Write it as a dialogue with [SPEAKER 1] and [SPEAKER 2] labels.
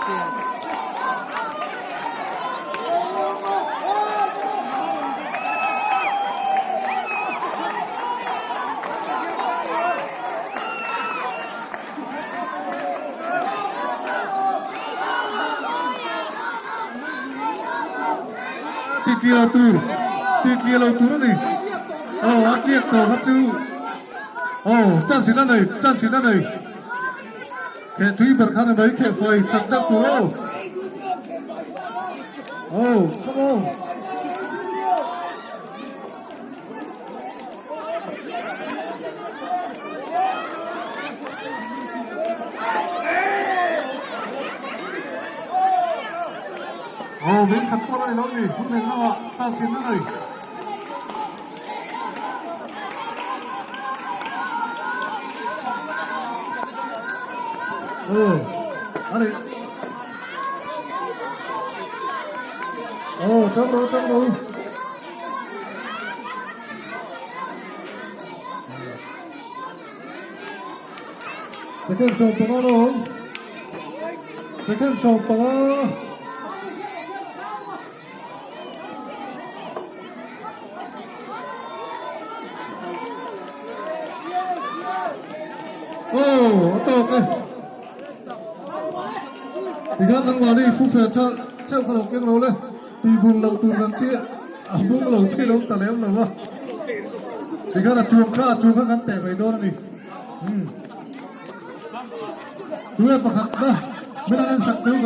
[SPEAKER 1] Ti tliah tur, ti tliah lo tur a ni. Aw, a tliak tawh kha chu. Aw, chance in a nei, chance in a nei. Kheh tui ber khan a mai kheh fai that deuh tur aw. Aw, come on. Aw, min khat pawh a ni lo ni, hun leh lamah chance in a nei. Aw, a ni. Aw, tang ro, tang ro. Second 15 lawm. Second 15. Aw, a tawk e. Tikhan nangmahni fufe tha cheuh kha lo keng lo le. Tih bung loh tur kan tih a bung lo chi lo ta lem lo a. Tikhan a chung kha a chung kha kan teh mai dawn a ni. Umm. Tunge pakhat na min an en sak teuh.